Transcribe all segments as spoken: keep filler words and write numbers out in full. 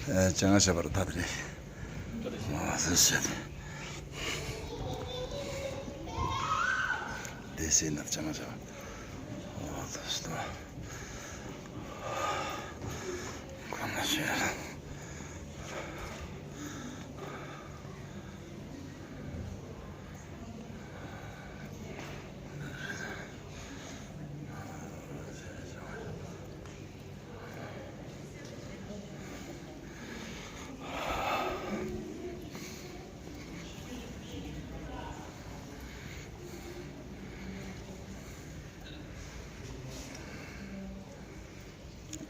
ཨ། སྤྱན་སྔ་བྱ་བར་ཐ་དེ་རེད། ཨ། སེ་བྱས་ཏེ། སྡེ་སྲིད་ནང་སྤྱན་སྔ་བྱ་བ། ཨ། སེ་བྱས་ཏེ། ཁོ་ན་ཤེས།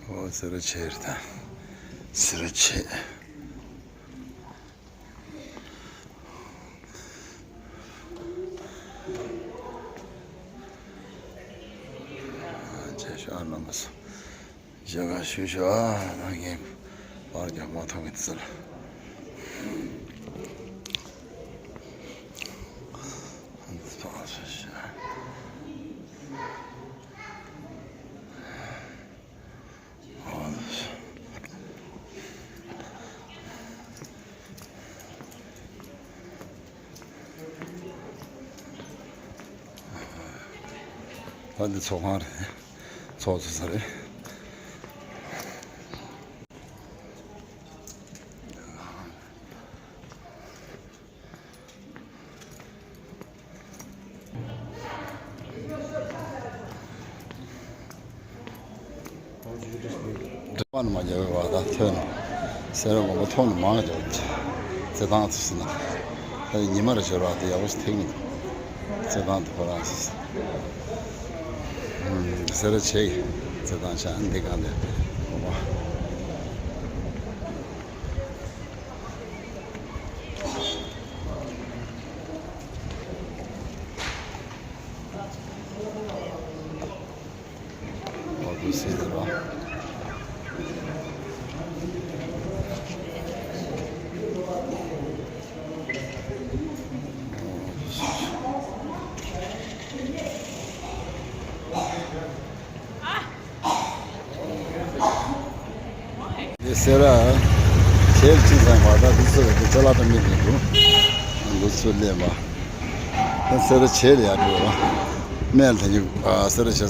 ཨོ། སེ་ར་བྱེས་རེད་ད། སེ་ར་བྱེས། ཨ། བྱས་ཤག་ཨ། རྣམ་པ་ཚོ། བྱས་ཤག་ཞུ་ཤག་ཨ། ད་ངས་པར་རྒྱག་མ་ཐུབ་གི་ཚུལ། ད་འདི་ཚོགས་ཁང་རེད། ཚོགས་ཚོགས་ས་རེད། དྲི་བ་ནི་མ་རྒྱག་པ་ད་ཐོན་ནས། སེ་ར་དགོན་པ་ཐོག་ནས་མང་རྒྱག་རྩེད་ཐང་ཚོ་ཟིན་ན། ད་ཉི་མ་རེ་ཞོར་བ་དེ་ཡག་པོ་ཞིག་ཐེག་མི་འདུག་རྩེད་ཐང་དེ་ཁོ་རང་ཟིན། སེ་ར་བྱེས་ཀྱི་རྩེད་ཐང་ཆགས་འདི་གང་དེ་དགོན་པ། ཨོ། དུ་སི་ཟེར་བ། འདི་སེ་ར་བྱེས་ཅི་ཟེར་བ། ད་འདི་ཚོ་འདི་ཅ་ལག་འདྲ་མི་འདུག་འདི་ཚོ་ལེན་པ། ད་སེ་ར་བྱེས་ལ་ཡར་འགྲོ་བ། སྨད་ལ་ཉུག་ཨ། སེ་ར་བྱེས་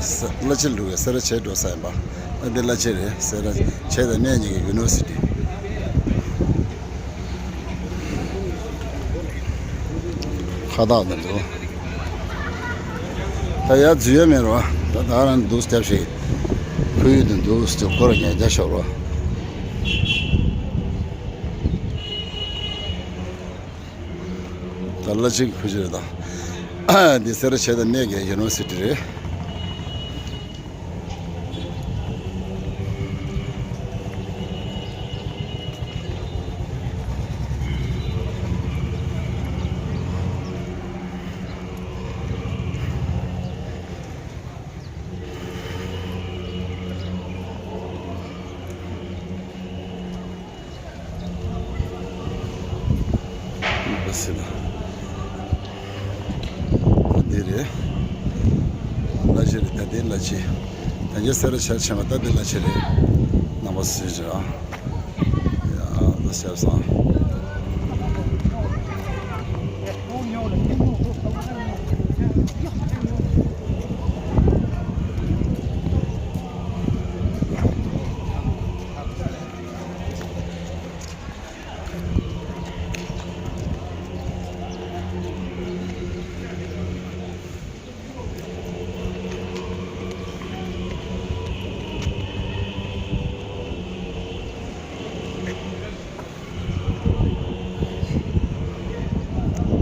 ས། བླ་ཆེ་འགྲོ་བའི་སེ་ར་བྱེས་འགྲོ་ས་ཡིན་པ། ཨ། འདི་བླ་ཆེ་རེད། སེ་ར་བྱེས་དང་སྨད་གཉིས་ཀྱི་ཡུ་ནི་ཝར་སི་ཊི། ཁ་བཏགས་མི་འདུག་ད་ཡར་འཛུལ་ཡ་མེད་རོ། ད་ད་རང་འདུག་སྟེ་ཞིག་ཁོར་ཡུག་དང་འདུག་སྟེ་ཁོ་རང་ཉལ་རྒྱ་ཤོར་རོ། ད་བླ་ཆེ་གི་ཁུལ་ཅིག་རེད་ད། འདི་སེ་ར་བྱེས་དང་སྨད་ཀྱི་ཡུ་ནི་ཝར་སི་ཊི་རེད། འདི་རེད། བླ་ཆེ་རེད། ད་འདི་བླ་ཆེ། ད་ངས་སེ་ར་བྱེས་ཕྱིན་པ། ད་འདི་བླ་ཆེ་རེད། རྣམ་པ་ཚོས་ཅིག་ཨ། ཡ། ད་ཤར་སོང་།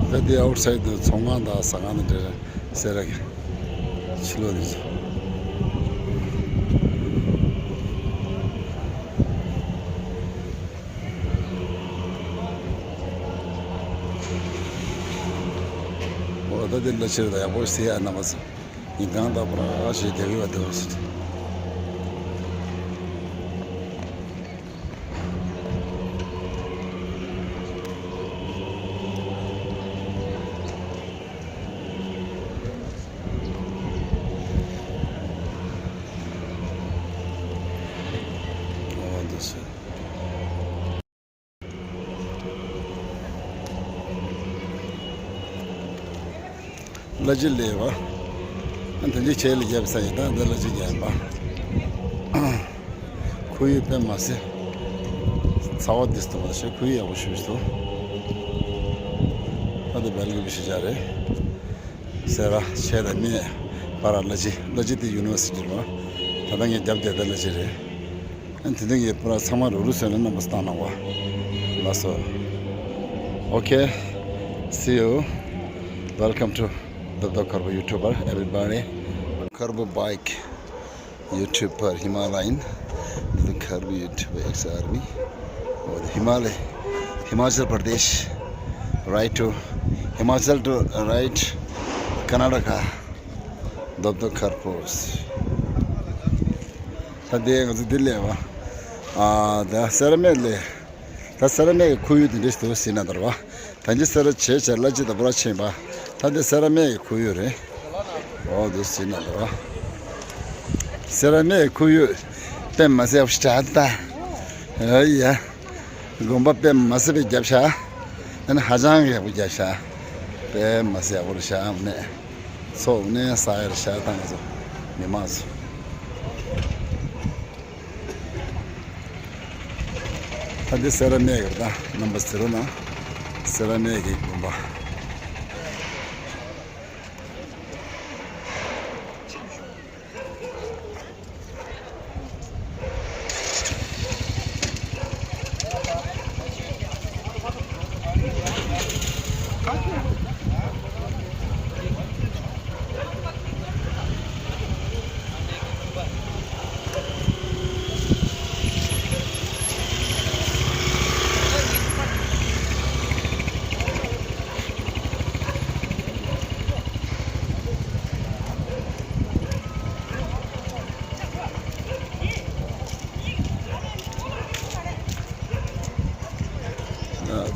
ད་འདི་ཨའུཊ་སའིཌ་དུ་ཚོང་ཁང་དང་ཟ་ཁང་དང་འདྲ་རེད། སེ་ར་གི་ཕྱི་ལོགས་འདི་ཚོ། འོ། ད་འདི་བླ་ཆེ་རེད་ད། ཡག་པོ་ཟེར་ཡ། རྣམ་པ་ཚོ། ཉིན་གང་ད་བར་ཞིག་རྒྱག་གི་བ་འདུག་ཟེར། འོ། འདུག་སེ། གླ་ཆ་ལས་པ། ཨ་དེ་འདྲའི་ཆེད་ལ་བརྒྱབ་ས་ཡིན། ད་འདི་གླ་ཆ་རྒྱག་པ། ཁོར་ཡུག་དཔེ་མ་སྲིད། ཚ་བ་འདི་སྟོང་བ་ཞིག་ཁོར་ཡུག་ཡག་པོ་ཞིག་སོང་། ད་འདི་སྦེལ་ཀོབ་ཤི་ཆ་རེད། སེ་ར་ཆེ་ད་མེད་པར་གླ་ཆ། གླ་ཆ་དེ་ཡུ་ནི་ཝར་སི་ཊི་རེད་པ། ད་ལྟ་ངས་རྒྱབ་བསྡད་ད་གླ་ཆ་རེད། ཨ་དེ་འདྲ་ངས་པུ་ར་ཚང་མ་རུག་རུག་བཟོས་ནས་རྣམ་པ་ཚོ་བཏང་གནང་བ། ལགས་སོ། Okay, see you. Welcome to Dr. Kharbo YouTuber, everybody. Kharbo bike YouTuber Himalayan. This is Kharbo YouTuber ex army. Oh, the Himalaya, Himachal Pradesh, right to Himachal to right Karnataka. Dr. Kharbo. ད་དེ་ང་ཚོ་འདི་སླེབས་པ། ཨ་ད་སེ་ར་སྨད་སླེབས། ད་སེ་ར་སྨད་ཀྱི་ཁོར་ཡུག་དེ་འདྲ་ཞིག་འདུག་ཟེར་ན་འདྲ་བ། ད་ཅི་སེ་ར་བྱེས་བྱས་གླ་ཆ་དང་པོ་ར་ཕྱིན་པ། ད་འདི་སེ་ར་སྨད་ཀྱི་ཁོར་ཡུག་རེད། འོ་འདུག་ཟེར་ན་འདྲ་བ། སེ་ར་སྨད་ཀྱི་ཁོར་ཡུག་དཔེ་མ་སྲིད་ཡག་པོ་ཞིག་དྲག་ད། ཨ་ཡ། དགོན་པ་དཔེ་མ་སྲིད་པའི་རྒྱབ་ཤག་ཨ་ནི་ཧ་ཅང་གི་ཡག་པོ་རྒྱབ་ཤག་དཔེ་མ་སྲིད་ཡག་པོ་རེད་ཤག་ཨ་ནི། ཚོགས་གནས་ས་ཡར་ཤག་ད་ང་ཚོ་མི་མང་ཚོ། ད་འདི་སེ་ར་སྨད་ཀྱི་རེད། ད་རྣམ་པ་ཟེར་རོ་ན། སེ་ར་སྨད་ཀྱི་དགོན་པ།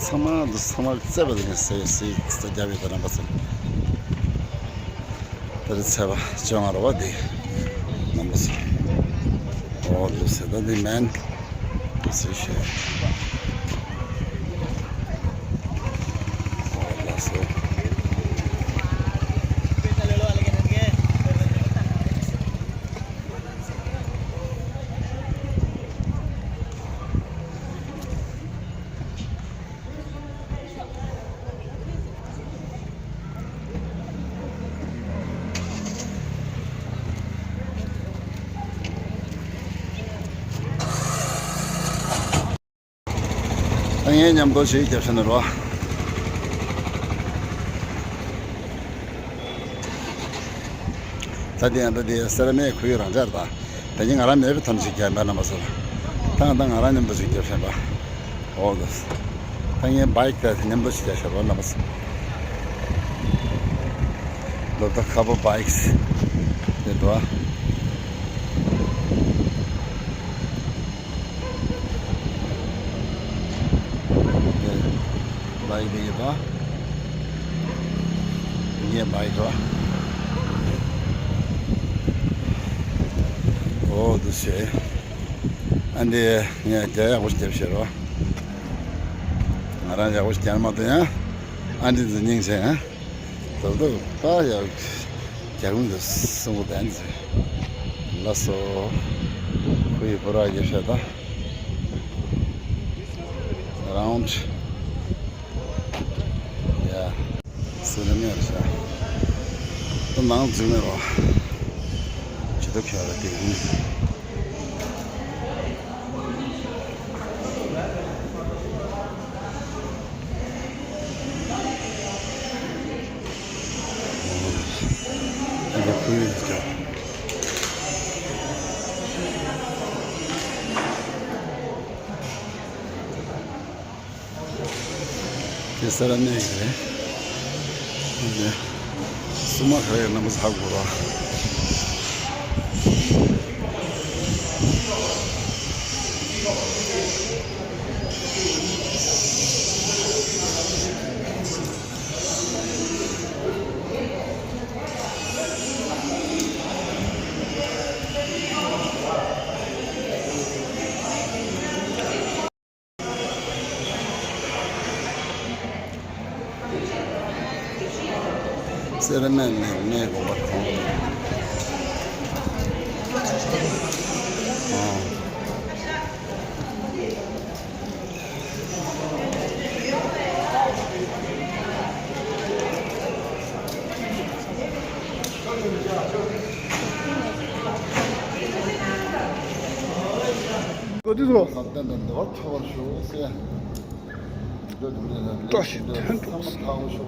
ཚང་མ་འདི་ཚང་མ་རྩེ་བ་འདི་ནས་ཟས་ཟས་ཟ་རྒྱབ་ཡོད་པ་རྣམ་པ་ཚོ། དེ་རིང་ཚེས་པ་བཅོ་ལྔ་རེད་པ་འདི། རྣམ་པ་ཚོ། འོ་འདུག་ཟེར་ད་འདི་མན། འདུག་ཟེར་བཤད། འོ་ལགས་སོ། ད་ངས་མཉམ་དུ་ཞིག་རྒྱབ་ཤ་ནི་རོ། ད་དེ་ཡང་ད་དེ་སེ་ར་སྨད་ཁོར་ཡུག་རང་འཇགས་རེད། ད་ད་ནི་ང་རང་མེད་པའི་ཐམས་ཅད་རྒྱབ་པ་རྣམ་པ་ཚོ་ལ། ད་ང་ད་ང་རང་མཉམ་དུ་ཞིག་རྒྱབ་ཤ་པ། འོ་དེ། ད་ངའི་བྷའིཀ་དང་མཉམ་དུ་ཞིག་རྒྱབ་ཤ་པ་རྣམ་པ་ཚོ། ལོ་ད་ཁ་པོ་བྷའིཀ་དེ་འདུག་ཨ། བྷའིཀ་དེ་ཡོད་པ། ངའི་བྷའིཀ་རོ། འོ་འདུག་སེ། ཨ་འདི་ངས་རྒྱ་ཡག་པོ་རྒྱབ་ཤེས་རོ། ང་རང་ཡག་པོ་རྒྱག་མ་ཐུབ་ཡང་། ཨ་འདི་འཛིན་སྙིང་ཆེ་ཡང་། དོ་དོ་པ་ཡག་རྒྱག་མི་འདུག་སྲུང་གོ་དན་ཟེར། ལགས་སོ། ཁོའི་བུ་ར་རྒྱབ་ཤ་ད། རའུན་ཌི། ཡ། སེ་ར་སྨད་རེད་ཤག་ད་ནང་འཛུལ་མེད་རོ། ཇི་ལྟར་ཁྱོད་ལ་དེ་ཡིན། ཨ་ནི་ཁོའི་རེད་ཤག་དེ་སེ་ར་སྨད་ཀྱི་རེད། སྲུང་མ་ག་རེ་རྣམ་པ་ཚ་དགོས་ར། སེར་སྨད་ནས་གནས་དགོན་པ་གྲོང་དུ། ཨ། གོ་དུས་སོ། བསམ་གཏན་དུ་འདི་བར་ཐོབ་པར་ཤོག་ཟེར། བཀྲ་ཤིས་དོན་གྲུབ།